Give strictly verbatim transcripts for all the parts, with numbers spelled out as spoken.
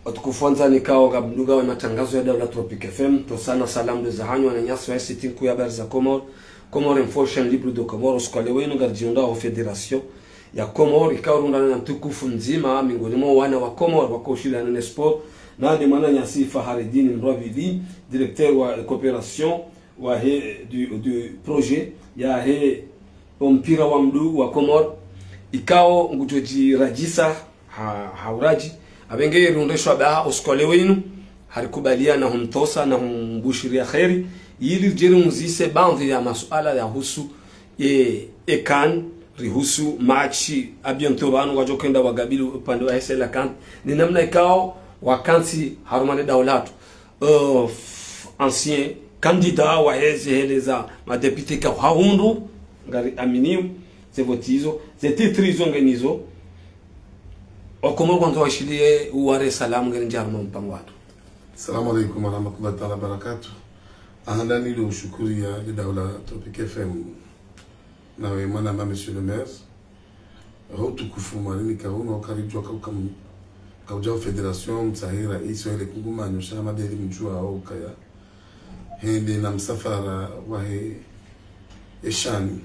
Watukufu wandzani, ikao ngamdungao ye matangazo ya Daula Tropic F M, ntsohusana salamu ndo zahanyu wananyasi wa site nkuu ya habari za Comores, Comores Info, chaîne libre de Comores. Usiku wa leo wunu ngaridjihundrao ho fédération ya Comores, ikao rihundrana na ntukufu mdzima, miongoni mwa wana wa Comores, wakao ushiriana ne sport, na nde mwananyasi Faharedine Mrwavili, directeur wa coopération, wahe, du, du projet, yahe, ompira wa mndru wa Comores, ikao ngudjo djiradjisa ha, ha uradji. Apvenge rihundre shwabaha usiku wa leo wunu, harikubaliana humtsohusana humbushiriya kheri, ili ridje rimuzise baadhwi ya masuala yahusu e, e CAN, rihusu match, à bientôt pvanu wadjo hwenda wagabili upande wa S L A CAN, ni namna ikao wakantsi harumwa le daula latru. Euh, ancien candidat wa heze hele za madéputé ikao hahundru, ngariaminio, ze voti izo, ze titre izo ngenazo. Wakomori ngwandzo washiliye uware salamu ngeri ndjaruma mpango watru. Salamu alaikum warahmatullahi taala wabarakatuh. Ahandani ndo ushukuriya le daula Tropic F M. Nawe mwanama, monsieur le maire. Ho utukufu mwalinika hunu, ukaridjuwa ka ukam-, kaudja ho fédération, mtsahe raisi wa hele kungumanyo, sha hama ndeli mdjuwao ukaya hende na msafara wahe eshani.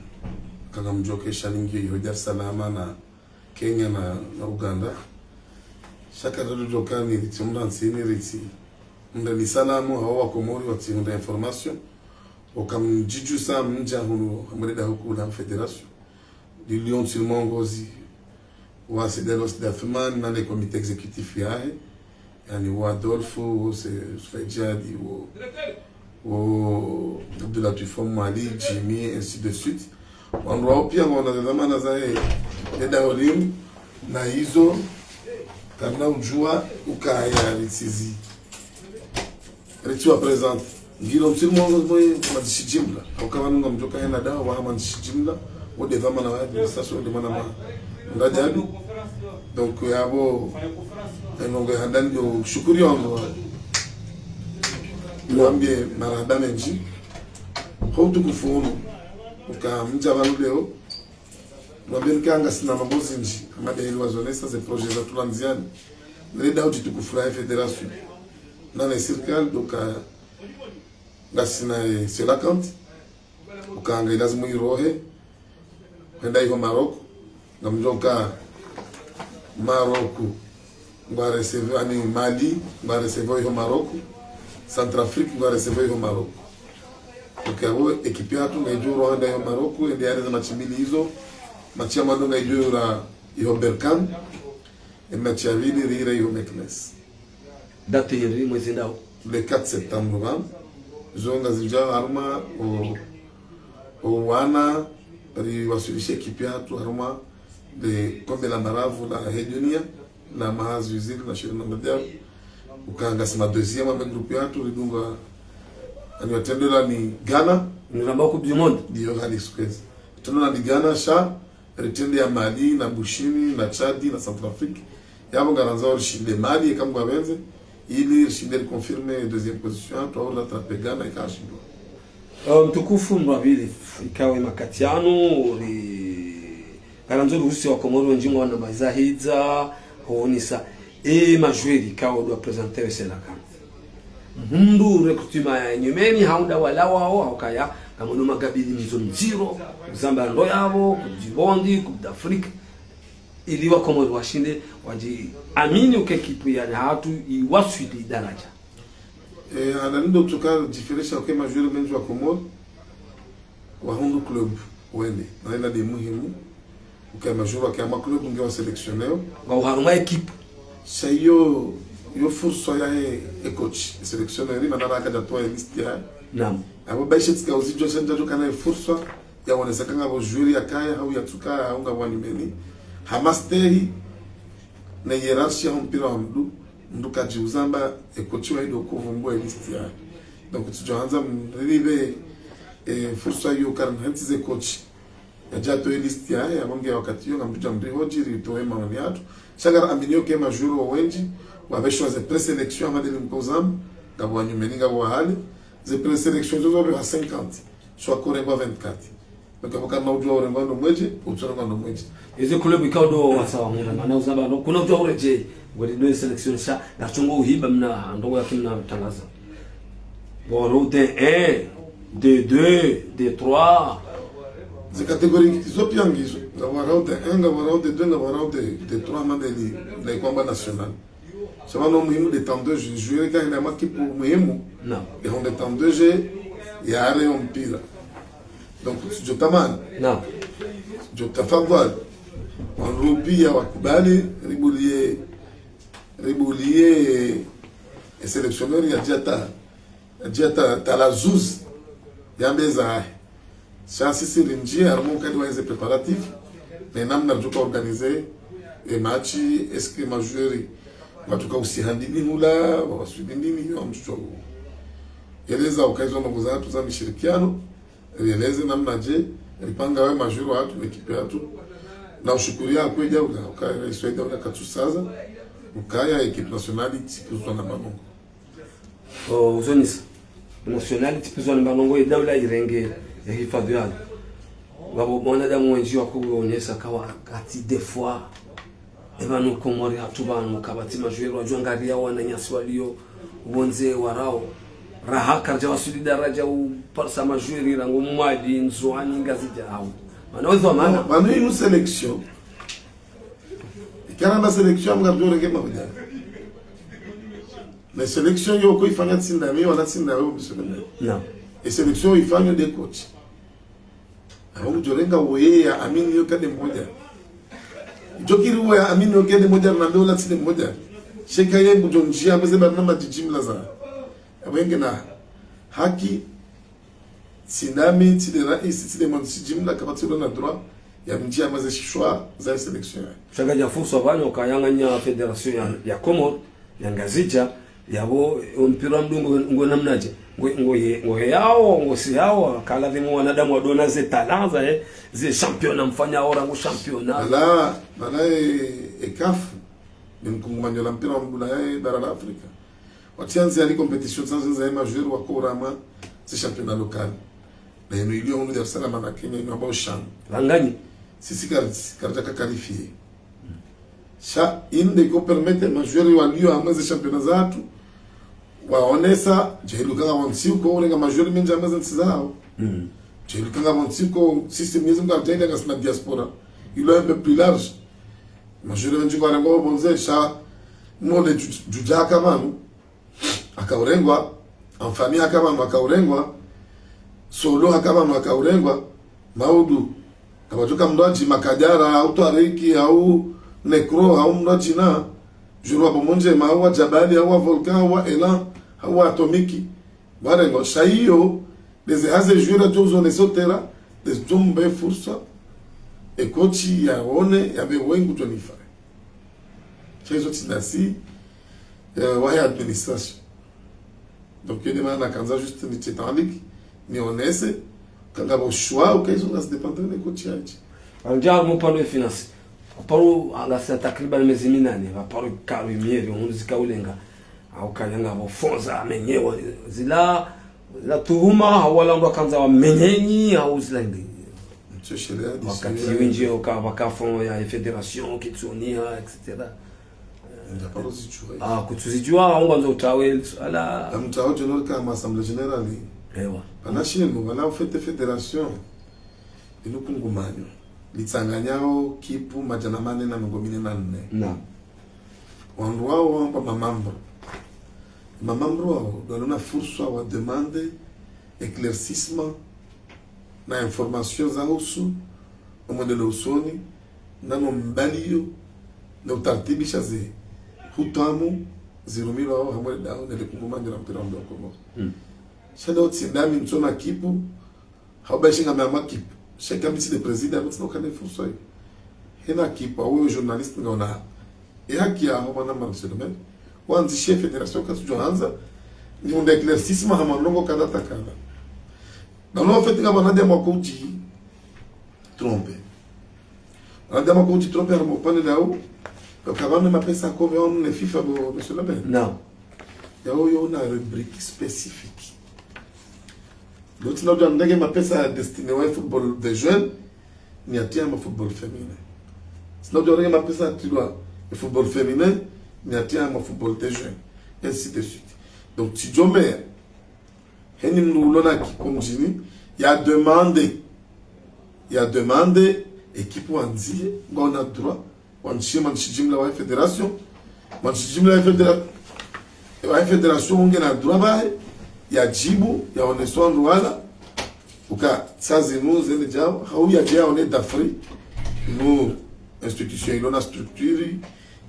Ka ngamdjuwa ka eshani ngiyo iho Dar es Salaam na Kenya na, na Uganda. Sha ka ridjokani ritsi mrantsi ni ritsi mndra ni salamu, hao wakomori watsi hundra information. Ukamdjidjusa mdja hunu hamweleda hukula fédération. Liliyo ntsi mongozi wa Sedelos Dathman na le comité exécutif yahe, yaani wa Adolphe, wo Se-, Soufidjadi, wo, wo Abdoulatif Mwali, Jimmy, ainsi de suite. Wandru wao pia ngwaona ze dhwamana zahe, le daho linu, na izo, kamna udjuwa ukaya ritsizi. Ritsi wa présent. Ngilo mtsiri mwangu mwe mandzishi jimla. Hauka pvanu ngamdjoka hena daho wa mandzishi jimla. Wo nde dhwamana wa administration, wo nde mwanama Mrajadu. Donc, yapvo, enongo handani ndo shukuri wangu. Niwambiye marahaba mendji. Ho utukufu unu. Uka mdja pvanu leo. Niwambiye nika ngasina mambo zindji. Hama ndeli wazonesa ze projet zatru landziani. Nile daho djitukufu la fédération. Na ne circale, donc, euh, ngasina, eh, cela compte. Uka nga ilazimu irohe. Hwenda iho Maroc. Ngamdjoka Maroc. Ngwa recevoir, yaani Mali, ngwa recevoir iho Maroc. Centrafrique, ngwa recevoir iho Maroc. Donc, yapvo équipe yatru ngaidjo roha hwenda iho Maroc, yende yareze match mbili izo. Match ya mwando ngaidjo ira iho Berkane. E match ya pvili rire iho Meknes. Date hindri, mwezi ndao? Le quatre septembre, ba. Zo ngazidja harumwa o, o wana, riwaswilishe équipe yatru harumwa le kombe la maravu lahe dunia, la mahazi wiziri na shirina madiabu. Uka ngasima deuxième ame groupe yatru, ridungwa, yaani watrendela ni Ghana. Ni ramba Coupe du Monde. Ndiyo, hali sikwezi. Watrendela ni Ghana, sha, ritrende ya Mali, na Bushini, na Tchad, na Centrafrique. Yapvo ngarandzao rishinde Mali, eka Mngu yapvendze, ili rishinde riconfirme deuxième position, twa uri rattrape Ghana, eka rishindwa. Eh, mtukufu Mrwavili, ikao ye makati yanu, ri-, ngarandzo ruhusu wakomori wendji ngwana mazahidza, huonesa, e majoueur ikao ndo wa présenter we S L A CAN. Mhundru recrutement ya nyumeni, hau nda walawao, hau kaya, ngamwono magabili mizo mdziro, uzamba ndo yapvo, Coupe du Monde, Coupe d'Afrique, ili wakomori washinde, wadjiamini uka équipe ya hatru iwaswili daraja. Eh, ana ndo tuka différence uka majoueur mendji wa Komori, wahundru club wende. Na ina nde muhimu, uka majoueur wake hama club nge wa sélectionneo. Ngwao harumwa équipe. Sha iyo, iyo fursa yahe e coach, e sélectionneur, mana raka djatowa e liste ya. Naam. Apvo baishe tsika uzidjo sha ndjadjo kana e fursa, ya wonesa ka ngapvo joueur yakaya, hau yatsuka, hau ngapvo wa nyumeni. Hama stehi, na hiérarchie ya ho mpira wa mndru, mndru kadji uzamba, e coach wa ido kuvumbua e liste ya. Donc, tsudjo handza mripve, e, fursa iyo kari nahentsi ze coach. Yadja towe liste ya, yapvo nge wakati iyo, ngamdjo mrihodji, ritowe maoni yatru. Sha ngaraminio uka majoueur wendji, wapveshwa ze présélection, hama ndeli mkozamba, ngapvo wa nyumeni, ngapvo wa hale. Ze présélection zo zapvehwa cinquante. Sha kurengwa vingt-quatre. Donc, apvo kana udjuwa urengwa ndo mwedje, utsorengwa ndo mwedje. Eze club ikao ndo wasawa mura, mana uzamba, no, kuna udjuwa uredjeyi. Ngweri deux sélections sha, ngatsungo uhiba mna, ndrongo yake mna tangaza. Bon, route un, deux deux, deux trois. Ze catégories zo pia ngizo. Ngapvo route un, ngapvo route deux, ngapvo route deux trois, mande li, la ikwamba national. Sha pvanu muhimu de temps de jeu, jouer ka ina makipu muhimu. Naam. Ya honde temps de jeu, ya are yo mpira. Donc, djo tamani. Naam. Djo tafadhali. Wandru pia wakubali, ribuliye, ribuliye, e sélectionneur yadja ta, yadja ta, ta la zuzi, yambe za. Sha sisi rinjie, harumwa ukadi wa eze préparatifs, ne namna ridjoka organiser e match, est-ce que ma joueurs, watsuka usiha ndini hula, waswili ndini, yo mtsotso. Eleza uka izo ndrongo zatru za mishirikiano, rieleze namna dje, ripanga we ma joueurs watru, ekipe yatru, na ushukuriya kwedja ula, uka, iswedja ula katsusaza, ukaya ekipe nationale tsipvuzwa na manongo. O, uzonisa. Nationale tsipvuzwa na manongo, e daula irenge, e hifadhwi yayo. Ngapvo mwanadamu wendji wakuonesa kawa kati des fois. E pvanu Komori hatru pvanu kapvatsi ma joueurs wadjo angariya wananyasi waliyo, wondze warao. Raha karidja waswili daraja uparisa ma joueurs rangu Mwali, Ndzuwani, Ngazidja hau. Mana wezo mana. Pvanu inu sélection. Ikana ma sélection amngadjo renge mahuja. Na sélection yo ko ifanya tsi ndami, wala tsi ndawe, monsieur le maire. Naam. E sélection ifanya de coach. Aho mdjorenga woye ya amini yo kade moja. Djokiri woye ya amini yo kade moja, na ndola tsi de moja. Sheka ye ngudjo ndjia, mweze barna madjidjimla za. Abwenge na haki, tsi ndami, tsi de raisi, tsi de mwandzisi djimla, kapvatsi ula na droit ya mndjia mweze shishwa za sélection. Sha ngadja fursa pvanu ukaya nganya fédération ya, ya Komori, ya Ngazidja, yapvo, o mpira wa mndru ngo, ngo namnadje. Ngo, ngo ye, ngo he yao, ngo si yao, kala pvimwe wanadamu wadona ze talent za, eh, ze championnat mfanya ora ngo championnat. Bala, bala e, e CAF, ni mkungumanyo la mpira wa mndru la, eh, bara la Afrika. Watsianzi ali compétition, tsanzi za e ma joueurs wako urama, ze championnat local. Na inu iliyo hunu Dar es Salaam na Kenya, inu ambao shan. Langani. Sisi kar-, karidjaka qualifié. Sha inde ko permettre ma joueurs waliyo amweze championnat zatru, waonesa, djeli ukanga pvontsi uko, urenga ma joueurs mendji amweze ntsi zao. Mm. Djeli ukanga pvontsi uko, système yezi mkara djeli ngasina diaspora. Il est un peu plus large. Ma joueurs mendji kwa rengo pvondze, sha mole dju-, djudja haka pvanu. Haka urengwa, Anfani haka pvanu haka urengwa, Solo haka pvanu haka urengwa, Maudu, kapvatsuka mndru adji Makadjara, au Twariki, au Necro, au mndru adji na, Juru wa Bomondjema, au wa Djabali, au wa Volcan, au wa Elan, au wa Atomic, warengwa. Sha iyo, ndeze haze joueurs djo uzonesa o terrain, ndeze djo mbe fursa, e coach yaone, yambe woyi ngudjo nifanya. Sha izo tsi ndasi, eh, wahe administration. Donc, yo de mana nakandza juste nitrie en ligne, nionese, kangapvo choix, uka izo ngasi dépendre ne coach yadje. Andja mu pvanu e finance. Pvanu ngasi takriban mezi minane, pvanu karu mieri, hundru zika ulenga. Au kanyanga pvo fonza, amenyewa, zila, zila tuhuma, au wala ndo kandza wamenyenyi, au zila ndi. Mtso shelea wakati disi, windji uka pvaka fond ya fédération, kitsoniha, et cetera. Ndaparo zidjua. Ah, kutsuzidjua, au ngwandzo utawe, ala. Na mtawo djono ka ma assemblée générale. Ewa. Pvana shinu, pvana ufete fédération. Inu kungumanyo. Litsanganyao kipu madjana mane na mengo mine na nne. Naam. Wandru wao wamba mamambro. Mamambro wao, ndo walona fursa wa demande éclaircissement na information za husu omwendeleo usoni, na no mbaliyo, na utartibisha ze hutamu zirumilwao hamwe dao nele kungumanyo la mpira wa mndru wa Komoro. Mm. Sha dao tsi ndami ntsona kipu, hau ba ishinga mama kipu. Sha ika mi tsi de président, mi tsina ukana fursa iyo. Hena kipu, awe journaliste ngaona. E haki yaho mwana, monsieur le maire. Wandzishe fédération katsudjo handza, ni unde éclaircissement hama ndrongo kadha ta kadha. Na no feti nga pvana dia mwa kudji tromper. Pvana dia mwa kudji tromper harumwa upande dau, ka pvana mapesa kome wanu ne FIFA bo, monsieur le maire. Naam. Yao yo na rubrique spécifique. Donc, tsina udja ndege mapesa destiné wa football des jeunes, ni atia ma football féminin. Tsina udja ndege mapesa atilwa e football féminin, Ni ati ya ma football de jeunes, ainsi de suite. Donc, tsidjo meya, heni mndru ulo na kipo mdjini, ya demande, ya demande, équipe wandziye, ngwao na droit, wantsiye mwandzishi jimla wa fédération, mwandzishi jimla wa fédéra-, wa fédération ngena droit bahe, ya djibu, ya oneswa ndrwala, uka, sa zinu, zende djao, hau ya djao ne dafri, nu institution ilo na structure,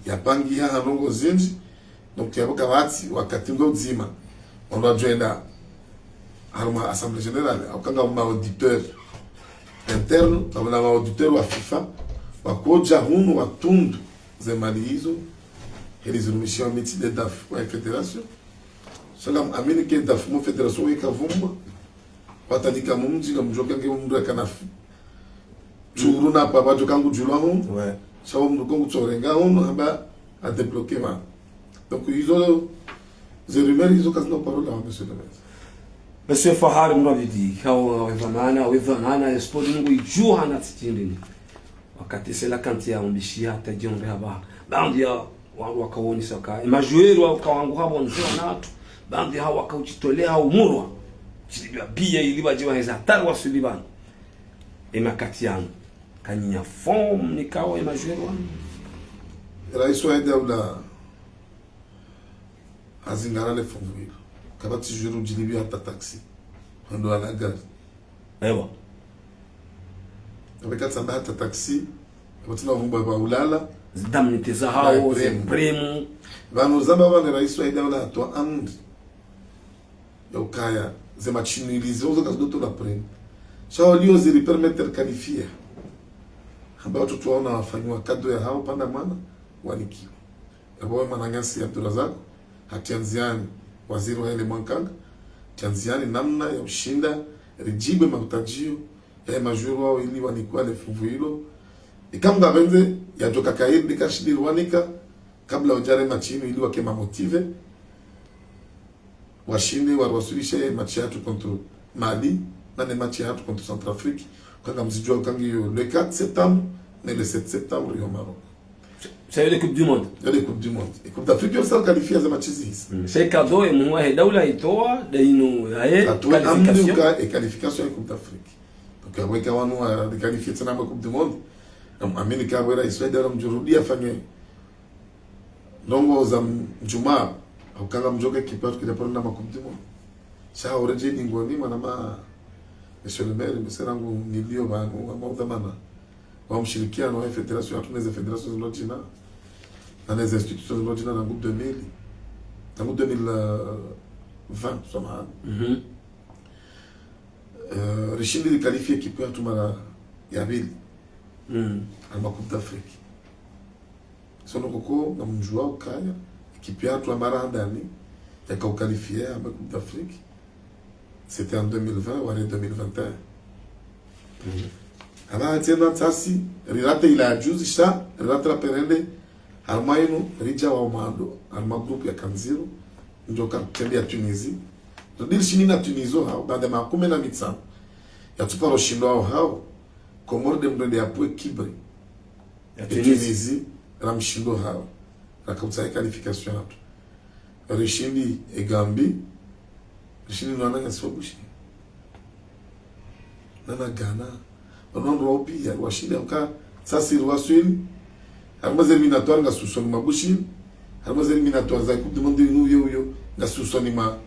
ya pangiha ha ndrongoo zindji, donc, yapvo kapvatsi wakati ngo udzima, wandru wadjo enda harumwa Assemblée Générale, hauka ngapvo ma auditeurs internes, ngapvo na ma auditeurs wa FIFA, wakodja hunu watundu ze mali izo, heli zirumishiwa mitsi de daf wa fédération. Sha ngam amini ke daf mo fédération weka vumba, watanika mumdji, ngamdjo kange mndru yakana fu. Tsuru na pvapvo djo kangu djulwa hunu. Ouais. Sha wo mndru kongu tsorenga hunu, hamba a débloquer ma. Donc, izo, ze rumeurs izo kazina parole, hein, monsieur le maire. Monsieur Fahari Mrabidi, kawo wevamana, wevamana, e sport nungu idjuha na tsitindini. Wakati sela kanti ya umbishiya, hata djonde haba. Baadhi ya wa-, wakaonesa ka, e ma joueurs wakawangu habo nzio na watu. Baadhi ya waka ujitolea umurwa. Chilibia biya ili wadje waheze hatwari waswili pvanu. E makati yanu. Kanyinya forme nikao e ma joueurs wanu. Rais wa daula hazingara le fungu hilo. Kapvatsi joueur udjilibia hata taxi. Hando ana gari. Ewa. Kapvatsi tsamba hata taxi. Kapvatsi na vumba wa ulala. Ze indemnités zahawo, ze primes. Pvanu zamba pvanu rais wa daula hatowa amri ya ukaya, ze match nul izo, zo kazidotowa prime. Sha wo liyo zili permettre qualifier. Hamba watoto wawo na wafanyiwa cadeau yahawo pvanda mwana, wanikiwa. Yapvo we mwananyasi Abdourazak, hatia ndziani, waziri wa ele mwankanga, hatia ndziani namna ya ushinda, ridjibu e mahutadjio, ya e ma joueurs wawo ili wanikiwa le fungu hilo. Ika Mngu hapvendze, yadjoka kayiri, nika shindi riwanika, kabla udjare match inu ili wake ma motivés. Washinde warwaswilishe match yahatru contre Mali, na ne match yahatru contre Centrafrique, kanga mzidjuwa kangiyo le quatre septembre, ne le sept septembre, yo Maroc. Ça y est, le Coupe du Monde. Yo le Coupe du Monde. E Coupe d'Afrique, yo sa qualifié ze match zihisa. Mm. C'est cadeau, e mwa he daula itowa, de inu, aye, qualification. Atowe amri uka, e qualification e Coupe d'Afrique. Donc, apvo ika wanu wa qualifié tsena mwa Coupe du Monde. Am-, amini ka bwera Israël, daula mdjurudi afanye ndrongoo za m-, mdjuma, hauka ngamdjoka équipe yahatru kila paro na ma Coupe du Monde. Sha uredjei ningoni mwana ma, monsieur le maire, mese rangu niliyo pvanu, wa maudhwamana, wa mshirikiano wa fédération, yahatru neze fédération zindru djina, na neze institutions zindru djina, rangu deux mille, rangu deux mille vingt, samahani. Mhm. Euh, rishindi ri qualifié équipe yahatru mara ya pvili. Mm. Harumwa Coupe d'Afrique. Sono koko ngamdjuwa ukaya, équipe yahatru ya mara handani, yaka uqualifié harumwa Coupe d'Afrique, c'était en deux mille vingt, wala deux mille vingt et un. Mhm. Hama tsena tsasi, rirate ila ya juzi sha, rirate la pvendredi, harumwa inu, ridja wa mwando, harumwa groupe ya kandziro, ndjo ka tende ya Tunisie. Ridili shindi na Tunisie hawo, baada maha kume na mitsanu. Ya tsuparo shindwa hawo, Komori de mrende ya pwe kibri. Ya Tunisie. Tunisie, ramshindo hawo. Raka utsaha qualification yahatru. Rishindi e Gambie, rishindi nwana ngasi wa Bushini. Nana Ghana. Wanu wandru wawo piya, washindi hauka, tsasi riwaswili. Harumwa ze éliminatoires ngasi usoni mwa Bushini. Harumwa ze éliminatoires za Coupe du Monde inu uyo uyo, ngasi usoni mwa,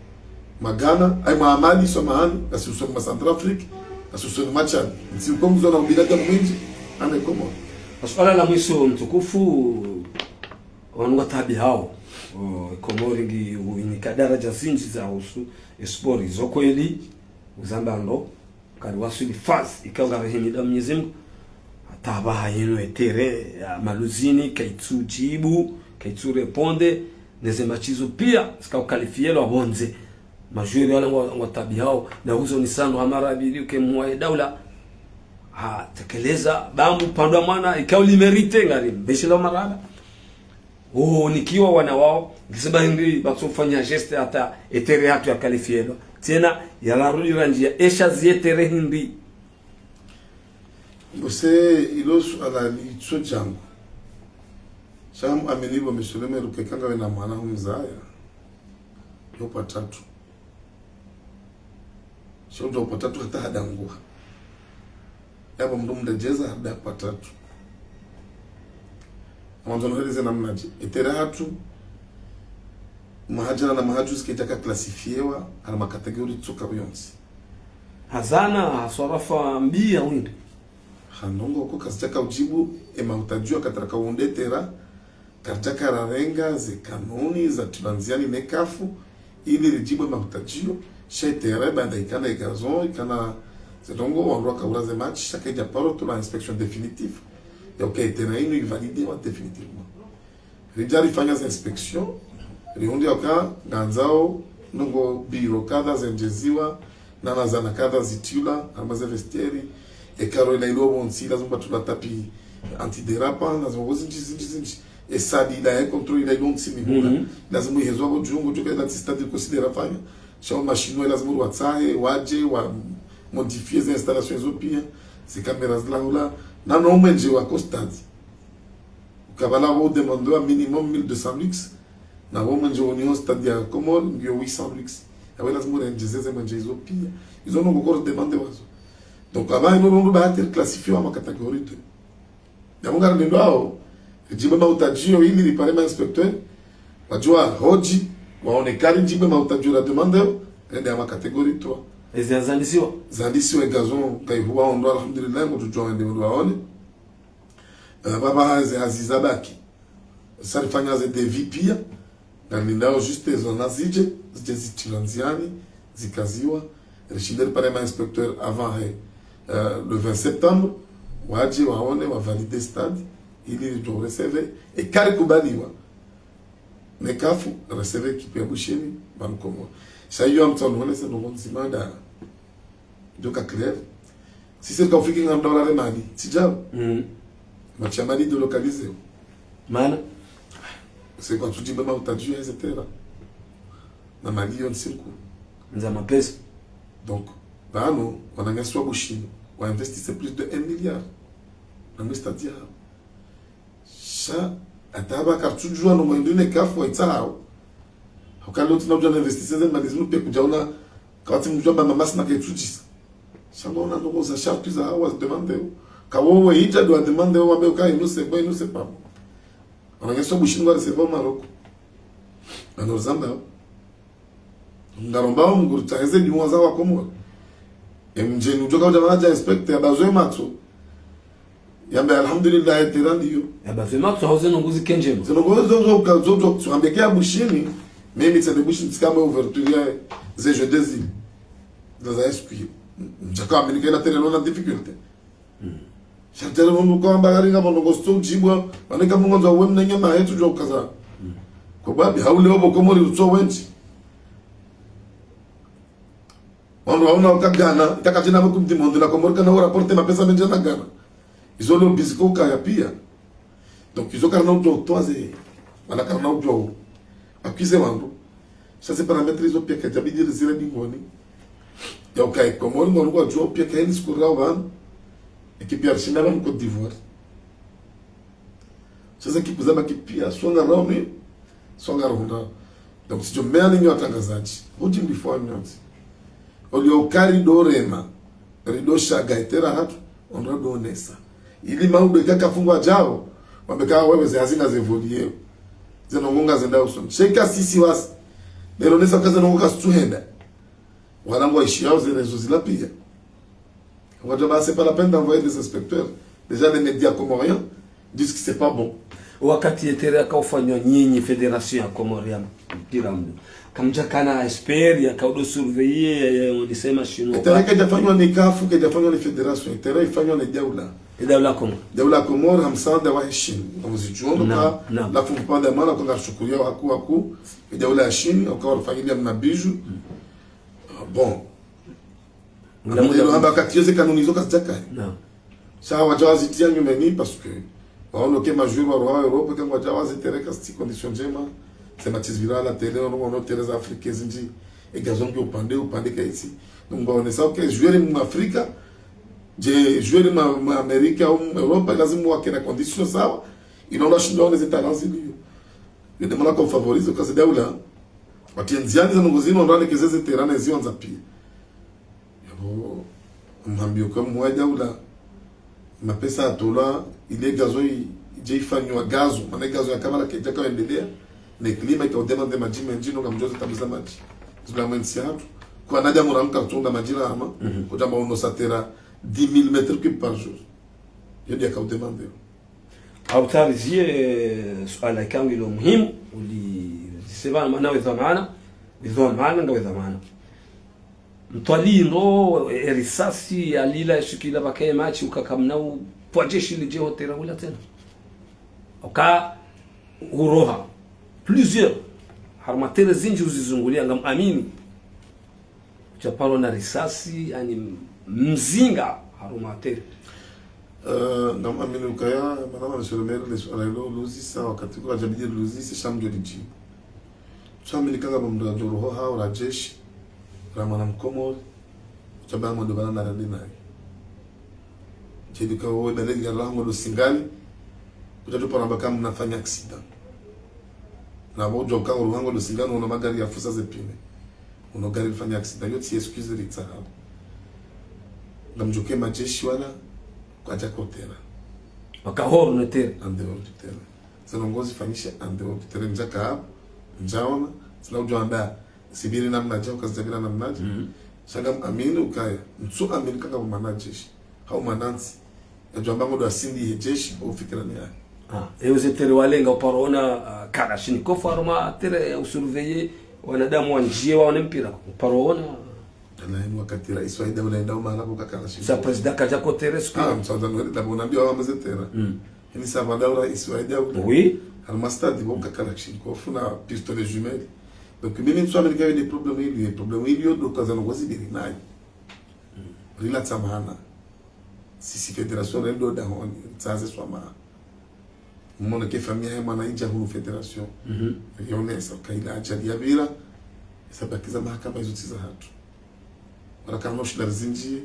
mwa Ghana, ayi mwa Mali, samahani, ngasi usoni mwa Centrafrique, ngasi usoni mwa Tchad. Ntsi uko mzona ubinadamu mwindji, hama Komori. Suala la mwiso mtukufu, wanu ngwataabihao, o, Komori ngi uinika daraja zindji za uhusu e sport, zo kweli, uzamba ndo, kari waswili phase, ikao ngarihimidio Mwenyezi Mungu, hata apvaha yinu e terrain ya Maluzini, kaitsu djibu, kaitsu répondre, neze match izo piya, zika uqualifié lwa pvondze. Ma joueurs wala ngwa, ngwataabihao, na huzo ni sando hama rabili, uke mwa e daula, ha, tekeleza, bambu, pandwa mwana, ikao li mérité, ngari, mbeshela marahaba. Wo nikiwa wana wawo, ngisi ba hindri, ba tsofanya geste hata e terrain yahatru ya qualifié lwa. Tsena, yala rudi randzi ya esha zi e terrain hindri. Bose ilo suala litso djangu. Sha amini bo, monsieur le maire, uke kanga wena mwana humzaya, yo pvwa tatu. Sha udjo pvwa tatu hata hadanguha. Yapvo mndru mredjeza hada pvwa tatu. Amwandzo noheleze namnadje. Ye terrain hatru, maha djana na maha djuzi kayidjaka classifiéwa, harumwa catégorie tsuka uyontsi. Hazana, haswarafa mbi ya windri. Hanongo ko kazidjaka udjibu, ye mahutadjio wakati raka wunde terrain, karidjaka rarenga ze kanuni za tula ndziani ne CAF, ili ridjibu ye mahutadjio, sha ye terrain, baanda ikana ye gazon, ikana ze ndrongo, wandru wakaula ze match, sha kayidja paro tula inspection définitive, ya uka ye terrain inu ivalidéwa définitivement. Ridja rifanya ze inspection, rihundri ya uka ngandzao ndrongo biro kadha zendjeziwa, na na zana kadha zitilwa, harumwa ze vestiaire, ye carreau ila ilo pvontsi, lazima batula tapis antidérapant, na zindrongo zindji, zindji, zindji. Ye salle ila ye contrôle ila ilo ntsini hula, lazima ihezwa pvo djuu, ngodjo ka ila tsi stade liko sidérapant. Sha wo mashinois lazima uri watsahe, wadje, wa modifier ze installations zo pia, ze caméras zila hula, na no mwenje wa ko stade. Ukaya pvala pvo udemandéwa minimum mille deux cents lux, na pvo mwenje woniho stade ya Comores, ngiyo huit cents lux. Yapvo lazima urendjeze ze mwenje izo pia. Izo ndrongo ko ridemandéwa zo. Donc, apvaha inu ndrongo ba hata riclassifiéwa harumwa catégorie deux. Yapvo ngarilindao, ridjibu ye mahutadjio ili ripare ma inspecteur, wadjuwa hodji, waone kari ridjibu ye mahutadjio rademandéo, rende harumwa catégorie trois. Ezi zandisiwa? Zandisiwa ye gazon, kayihuwa ondro, alhamdulillah, ngodjo djuwa wende ondro waone. Eh, apvaha hazi, hazi zabaki. Sha rifanya ze devis pia. Ngarilindao juste ezo na zidje, zidje zitilwa ndziani, zikaziwa. Rishinde ripare ma inspecteur avant he, eh, le vingt septembre. Wadje waone, wavalide stade, ili ridjo recevoir. Eka rikubaliwa ne CAF, recevoir ekipe ya Bushini, pvanu Komori. Sha iyo amtsaho nihonese ndrongo ndzima nda. Ndo ka clair. Si serikali ufiki nga mdawala re mali, tsi djao. Mm. Match ya mali délocalisé. Mana? Serikali tsudjibu ye mahutadjio ya ze terrain. Na mali yo ntsi nkuu. Ndza mapesa. Donc, pvanu, wananyasi wa Bushini, wa investise plus de un milliard. Na mwe stade ya. Sha, hata apvaha karitsudjuwa no mwendo ne CAF waitsahao. Hauka leo tsina udjuwa na investisseurs ze mali zinu pia kudjaona, kawatsi mdjuwa ba mamasi na kaitsudjisa. Sha ngwaona ndrongo za sharti za hawa zi demandéo. Kawowe idja ndo wa demandéo wambe uka inu c'est bon, inu c'est pas bon. Wananyasi wa Bushini wa recevoir Maroc. Ano zamba. Ngarombao Mngu ritsaheze djumwa za wa Komori. Ye mdjeni udjo ka udja mana dja inspecteur, yabazwe matso. Yambe alhamdulillah, ye terrain ndiyo. Yabazwe matso, hauze ndrongo zike ndjema. Ze ndrongo zo, zo, ka, zo, zo, zo, ambe ke ya Bushini, mimi tsende Bushini, tsikamba ouverture ya ze Jeux des Îles. Za, za S Q. Mdjaka amini ke na terrain, lona difficulté. Mm. Sha tere mndru kwamba karinga pvo ndrongo zitso udjibwa, mana eka mndru ngwandzo we mnenye mahetsu djo ukaza. Mm. Kwa babi, haule opvo Komori utso wendji. Wandru waona uka Ghana, itaka djina mwe Coupe du Monde na Komori kana u rapporte mapesa mendji na Ghana. Izo leo biziko ukaya pia. Donc, izo karina udjo utowa ze, wala karina udjo u accuser wandru. Sha ze paramètres izo pia kadjabidi rizire dingoni. Ya uka ye Komori ngonu kwadjuwa pia ka yeni siku rao pvanu. Ekipe ya rishinda pvanu Côte d'Ivoire. Sha ze ekipe zabaki pia, swa ngarao mi, swa ngarohundra. Donc, tsidjo mea ninyi watrangazadji. Udji mbifo wa mnyonzi. Olio uka ridorema, ridoshaga ye terrain hatru, ondro donesa. Ili maudwe kaka fungwa djao, wambe ka wewe ze hazinga ze voli yeo. Ze ndrongo ngazendao usoni. Sha eka sisi wasi. Leo nesa uka ze ndrongo kazitsuhenda. Wala ngwaishiyao ze réseaux zila pia. Wadja ba c'est pas la peine d'envoyer des inspecteurs. Déjà, les médias comoriens disent que c'est pas bon. Wakati ye terrain yaka ufanywa nyinyi fédération ya Comores ya mpira mdo, kamdjakana expert yaka udo surveiller, ya, ya, on dit ça, machine. Ye terrain kaidjafanywa ni CAF, kaidjafanywa ni fédération. Ye terrain ifanywa ni daula. Ye daula Komori. Daula Komori, ha msaada wa Chine. Naam, naam. Ka, la fumbu pande ya mana, kwa ngarishukuriao haku, haku. Ye daula ya Chine, waka warifanyilia mna bijou. Mm. Ah, bon. Mna, mna, ilo hamba wakati yo ze kanuni zo kazidjakaya. Naam. Sha wadja wazitia nyumeni parce que waono ke majoueurs wa roha Europe, ke ngwadja wazitereka tsi condition ndjema. Ze match zipvira la télé, ono, ono télé za Afrique zindji. E gazon ngi upande, upande kaitsi. Donc, ngwaonesa uka joueur mu Afrika, dje joueur ma, ma Amerika au mu Europe, lazima wake na condition sawa. Ino ndo shindwa ne ze talents zilio. Yo nde mana ka ufavorize uka ze daula. Wati ndziani za ndrongoo zinu ndo wanekeze ze terrain ne ziwandza pia. Yapvo, mhambiyo ka mwa daula, mapesa yatolwa, ile gazo i-, idje ifanyiwa gazo, mana gazo ya kabala kaidjaka yendelea, ne climat ika udemande madji mendji, no ngamdjo ze tabu za madji. Zibla mwe ntsi hatru, kwa nadja mura mka tsunga madji la hama, Mhm. kudjamba uno sa terrain dix mille mètres cubes par jour. Yo ndiyo yaka udemande. Autarizie, eh, suala ikangu ilo muhimu, uli, seba mana we dhwamana, we dhwamana, nga we dhwamana. Mtwalii ndo, eh, risasi, yalila, yashikila, pvakaye matshi, uka kamna u, pvwa jeshi lidje ho terrain hula tsena. Uka, uroha. Plusieurs. Harumwa terrain zindji uzizungulia, ngam amini. Udja paro na risasi, yani mzinga, harumwa terrain. Eh, ngam amini ukaya, madame, monsieur le maire, le suala ilo uluzisa, wakati kwa djabidi uluzisa, sha mdjo lidjibu. Tsu amini ka ngapvo mndru adjo roha, ula jeshi, la mwana mkomori, udja ba mndru bala na rende naye. Djeli ka wewe bale gari lahangu lo singani, udja tu paro amba ka mna fanya accident. Na bo udjo ka uruhangu lo singani, uno magari ya fusa ze pine. Uno gari lifanya accident, yo tsi excuse ritsaha. Ngamdjo ke majeshi wala, kwadjaka ho terrain. Waka hors ne terrain. En dehors du terrain. Ze ndrongoo zifanyishe en dehors du terrain. Ndjaka hapvo, ndjaona, tsina udjo amba, zibiri namnadje, uka zidjabira namnadje. Mhm. Sha ngam amini ukaya, ntsu amini ka ngapvo mwana jeshi. Hau mwana ntsi. Yadjo amba ngodo asindi ye jeshi, ufikira ni yayi. Ah, eyo ze terrain walenga uparo ona, ah, Kalachnikov harumwa terrain ya usurveiller wanadamu wandjie waone mpira, uparo ona. Ala, inu wakati raisi wa daula enda umahala pvo ka Kalachnikov. Sa président kadjaka ho terrain siku. Ah, msaada nwele, dabo nambiwa wamba ze terrain. Mm. Ini sa pvwa daula raisi wa daula. Oui. Harumwa stade pvo ka Kalachnikov na pistolet jumelle. Donc, mimi ntsu amini ka yo nde problème ilio, ye problème ilio ndo ka za ndrongoo zibiri nayi. Rila tsamana. Sisi fédération rendo dahoni, ritsaze swamaha. Mwana ke famille yahe mwana idja hunu fédération. Mhm. Rionesa, ka ila ajali yapvira, isa bakiza mahakama izo tsi za hatru. Wala karina ushinda rizindjie,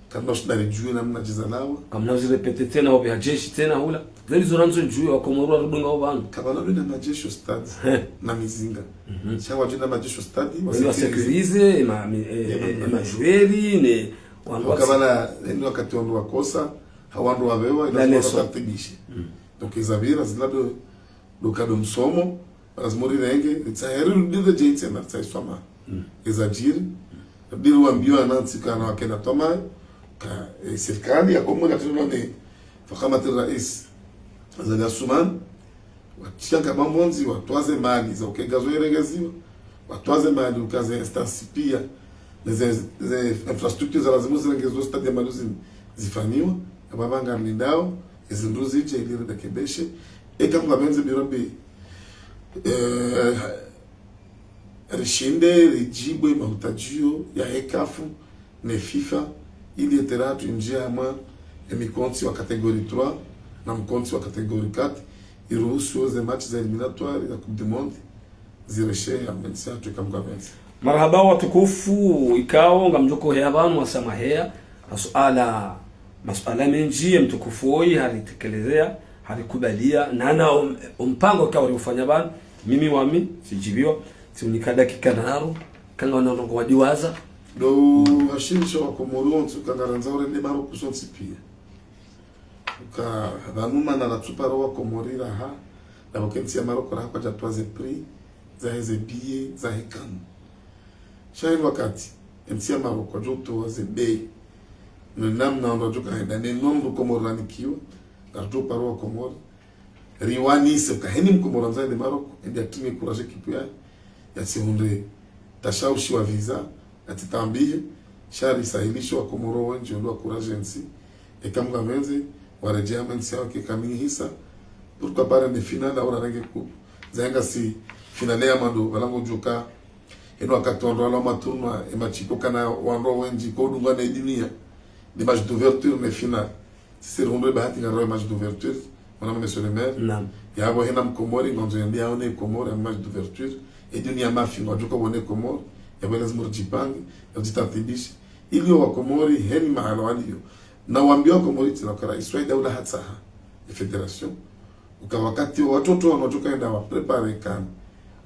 karina ushinda ridjuwe namna djizalawa. Kamna uzi répéter tsena, obi ha jeshi tsena hula. Zeli zo randzo djuwe wa Komoro wa rudunga o pvanu. Kapvana lwenda majeshi o stade, He. na mizinga. Mhm. Sha wadjenda majeshi o stade, wa Wali wa sécuriser. sécuriser, ema, mi, e, Ema, e, ema. ema joueurs, ne, wandru wa Wakapvana, eni wakati wandru wakosa, ha wandru wapvewa, ila La zimora leçon. tartibishe. Mm. Donc, ezapvira, zila ndo, ndo kado msomo, lazima urirenge, ritsahe rirudi dje itsena, ritsahe swamaha. Mm. Ezadjiri, ridiri wambiwa na ntsi kana wakena twamaha, ka, e, sirikali ya Komoro ya tino ne, فخامة الرئيس Azali Assoumani, watshiya nka mambondzi, watwaze mali za uka gazo irengeziwa, watwaze mali uka ze instance pia, ne ze, ze infrastructure za lazimu zirengeziwa, stade ya Maluzini zifanyiwa, apvapva ngarilindao, ezindru zidje ili rirekebeshe, eka Mngu apvendze birobi, eh, rishinde ridjibu e mahutadjio yahe CAF ne FIFA, ili e terrain hatru indjie hamwa e mkontsi wa catégorie trois na mkontsi wa catégorie quatre, iruhusu ze match za éliminatoires za Coupe du Monde zireshe hamwe ntsi hatru eka Mngu apvendze. Marahaba watukufu, ikao ngamdjo ko heya pvanu wasamaheya, masuala, masuala mendji ya mtukufu oyi haritekelezea, harikubalia, nana om-, ompango ka uri ufanya pvanu, mimi wami, tsidjibiwa, tsiunika dakika ndraru, ka ngwana ndrongoo wadiwaza. Ndo washirisha wa Komoro wontsi, ka ngarandzo urende Maroc wontsi pia. Uka, pvanu mana ratsuparo wa Komori raha, na pvoka entsi ya Maroc raha kwadjatowa ze prix, zahe ze billets, zahe CAN. Sha eni wakati, entsi ya Maroc kwadjotowa ze bei, ne namna wandru wadjoka henda, ne nombre Komori ranikiwa, ratsuparo wa Komori, riwanise, uka heni Mkomori andzo yende Maroc, yende yatrime courage ekipu yahe, yatsihundre tashawushi wa visa, yatsitambihe, sha risahilishe wa Komoro wendji, wandru wa courage entsi, eka Mngu apvendze, waredjee hamwe ntsi yawo ke kamini hisa, pourquoi pas rende finale, au rarenge coupe, zahe ngasi finale ya mwando, pvala ngodjoka, eni wakati wandru wala ma tournoi, e match iko kana wandru wendji, ko udungwa ne dunia, ni match d'ouverture, ne finale. Sisi rihundre bahati ngarowe match d'ouverture, mwana monsieur le maire. Naam. Yapvo hena Mkomori, ngondzo yende yaone Komori ya match d'ouverture. E dunia mafi, ngwadjoka wone Komori. Yapvo lazima ridjipange, ridjitartibishe. Ili wa Komori, heni mahala walio. Na wambiwa Komori, tsina kara, iswa daula hatsaha. E fédération. Uka wakati wa watoto wanu watsoka wenda wa préparer CAN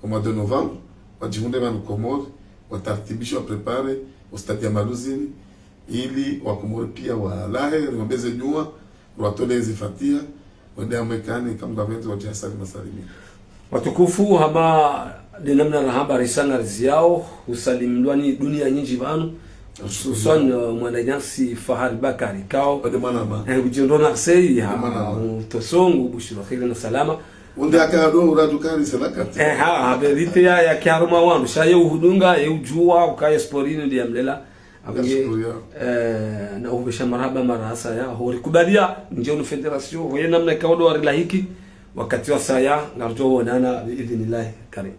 au mois de novembre, wadjihundre pvanu Komori, watartibishe wa préparer au stade ya Maluzini, ili wa Komori pia walawe, riwaombeze dua, riwatolee ze fatiha, wende hamwe CAN, kamwe pvendze wadje hasali masalimini. Watukufu, hama nde namna rahamba risanga riziyao, usalimlwani dunia nyindji pvanu, hususwan, eh, mwananyasi Fahari Bakari, kao. Ode mwanama. Eh, udjendo Marseille, ha, Ode mwanama. Utosongo, bushiro, kheri na salama. Unde akado uradu kari selakati. Eh, ha, ha, verite ya, ya kiharuma wanu. Sha ye uhudunga, ye udjuwa, ukaye sportini ndi ya mlela. Abonye, Nashukuru ya. Eh, na uhubesha marahaba marahasa ya. Hori kubalia, ndje unu fédération, hoye namna ikao ndo warilahiki, wakati wasaya, ngarudjo wonana, bi idhinillahi karim.